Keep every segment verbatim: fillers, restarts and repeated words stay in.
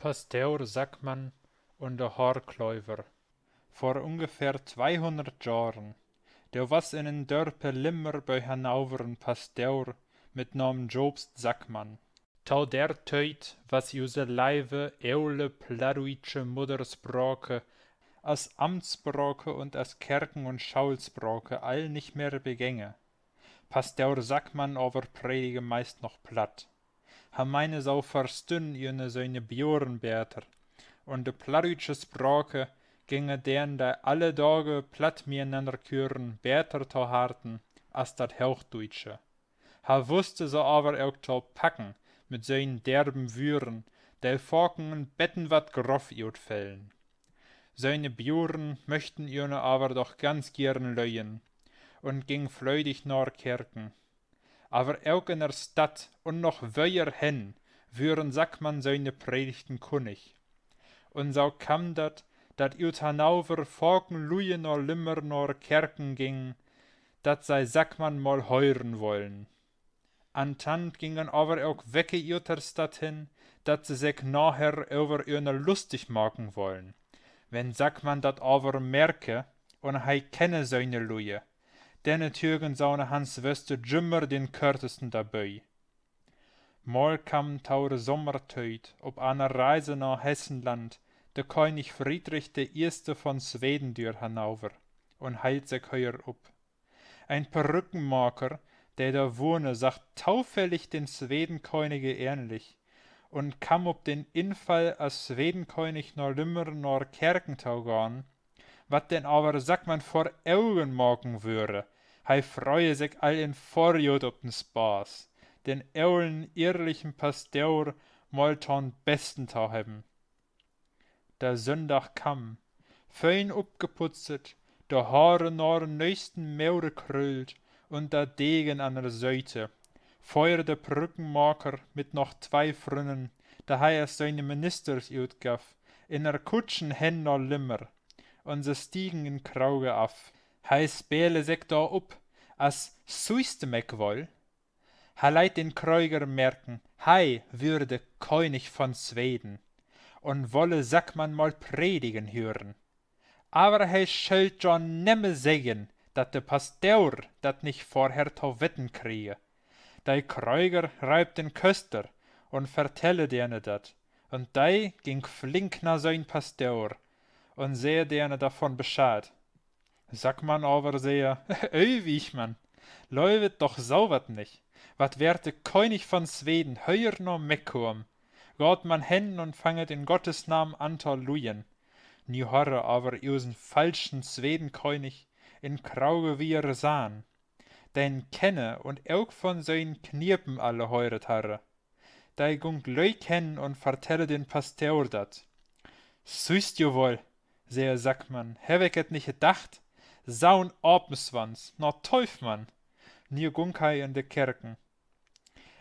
Pastor Sackmann un de Haarklöver. Vör ungefähr tweehunnert Johren, do was in en Dörpe Limmer bi Hannover en Pastor mit Naam Jobst Sackmann. To der Tiet was use leive, ole plattdüütsche Muddersprake as Amtssprake un as Kerken- un Schoolsprake all nich mehr begänge. Pastor Sackmann aver predige meist noch Platt. He meine, so verstünn ene siene Buren beter, un de plattdüütsche Sprake ginge den, de alle Dage Platt mit'nanner küren, beter to Harten as dat Hoochdüütsche. He wusste se aver ok to packen mit sienen derben Würen, de faken en beten wat groff utfellen. Siene Buren möchten ene aver doch ganz gieren löen un ging flödig na Kerken. Aver ok in der Stadt un noch wieer hen würen Sackmann siene Predigten kunnig. Un so kamm dat, dat ut Hannover faken Lüe na Limmer na Kerken gingen, dat se Sackmann mal hören wollen. Antant gingen aver ok wecke ut der Stadt hen, dat se sik naher över ene lustig maken wollen. Wenn Sackmann dat aver merke, un he kenne siene Lüe, denne türgen so'ne Hanswöste jümmer den körtesten dorbi. Mal kamm to de Sommertiet op ene Reise na Hessenland de König Friedrich de Eerste von Sweden dör Hannover un heilt sik hier op. En Perückenmaker, de dor wohne, sach tofällig den Swedenkönige ähnlich un kamm op den Infall, as Swedenkönig na Lümmer na Kerken to gahn, wat den aver Sackmann vör Ogen maken wöre. He freue sik all in Vörut op den Spaß, den olen ehrlichen Pastor mal to'n Besten to hebben. De Sünndag kamm. Fein opgeputzet, de Hare na de neesten Mode krullt un de Degen an de Siete, föhr de Perückenmaker mit noch twee Frünnen, de he as siene Ministers utgaff, in er Kutschen hen na Limmer, un se stiegen in Krauge af. He spele sik dor op, as sühste mek woll. He leit den Kröger merken, he wöre de König von Sweden un wolle Sackmann mal predigen hören. Aver he schöll jo nemme seggen, dat de Pastor dat nich vörher to weten kriege. De Kröger reip den Köster un vertelle dene dat, un de ging flink na sien Pastor un sä dene dorvon Bescheid. Sackmann aver sä: Ey, Wichmann, löövt doch so wat nich. Wat weert de König von Sweden hier na mekkomen? Gaht man hen un fanget in Gottes Namen an to lügen. Nu harre aver usen falschen Swedenkönig in Krauge wieer sahn, den kenne un ok von sien Kniepen alle höret harre. De gung gliek hen un vertelle den Pastor dat. Sühst jo woll, sä Sackmann, heff ik et nich edacht? So'n Apenswanz, na töv man! Nu gung he in de Kerken.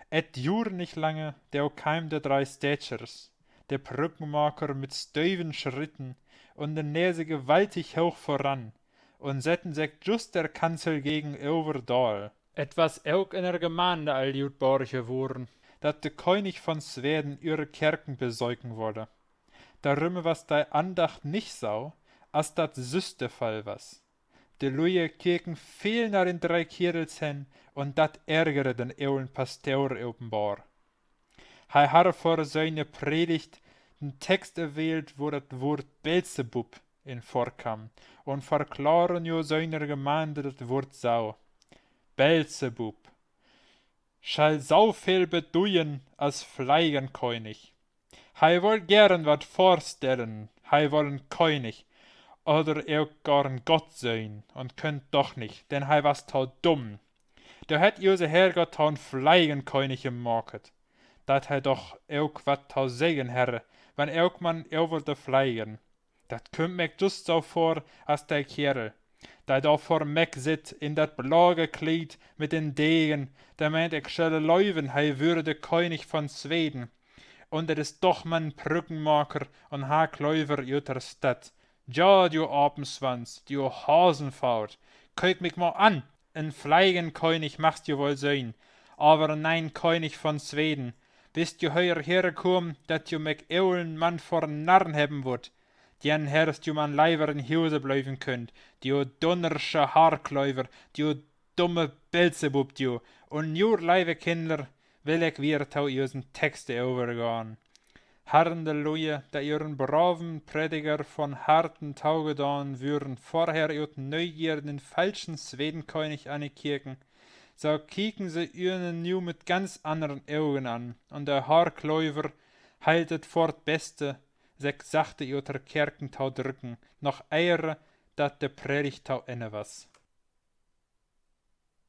Et duer nich lange, do keim de drei Städters, de Perückenmaker mit steven Schritten un de Nese gewaltig hooch vöran, un setten sik just der Kanzel gegenöver daal. Et was ok in der Gemeinde all jut borge woren, dat de König von Sweden ühre Kerken besöken wolle. Dorüm was de Andacht nich so, as dat süss de Fall was. De Lüe keken veel na den drei Kierels hen, un dat ärgere den olen Pastor openbar. He harre vör siene Predigt den Text erwählt, wo dat Woort Beelzebub in vörkamm, un verklare nu siener Gemeinde dat Woort so: Beelzebub schall so veel bedüden as Fleigenkönig. He woll geren wat vörstellen, he woll en König oder ok gor en Gott sien, un könnt doch nich, denn he was to dumm. Do hett use Herrgott to'n Fleigenkönig maket, dat he doch ok wat to seggen herre, wenn ok man över de Fleigen. Dat kümmt mek just so vör as de Kierl, de dor vör mek sitt in dat blage Kleed mit den Degen, de meent, ik schölle löven, he wöre de König von Sweden, un dat is doch man en Perückenmaker un Haarklöver ut der Stadt. Ja, du Apenswanz, du Hasenfaut, kiek mik mal an! En Fleigenkönig magst du woll sien, aver nein König von Sweden, Wist jo höher herkamen, dat jo mik olen Mann vor'n Narren hebben wutt, denn herrst jo man leiwer in Huse blieven künnt, jo dunnersche Haarklöver, jo dumme Beelzebub, jo. Un nu, leiwe Kinner, will ik wier to usen Texte övergahn. Harren de Lüe, de uren braven Prädiger von Harten togedahn wurren, vorher ut Neugier den falschen Swedenkönig ankeken, so kieken se üne nu mit ganz annern Ogen an, un de Haarklöver heilt et for't Beste, sik sachte ut der Kerken to drücken, noch ehre dat de Predigt to Enne was.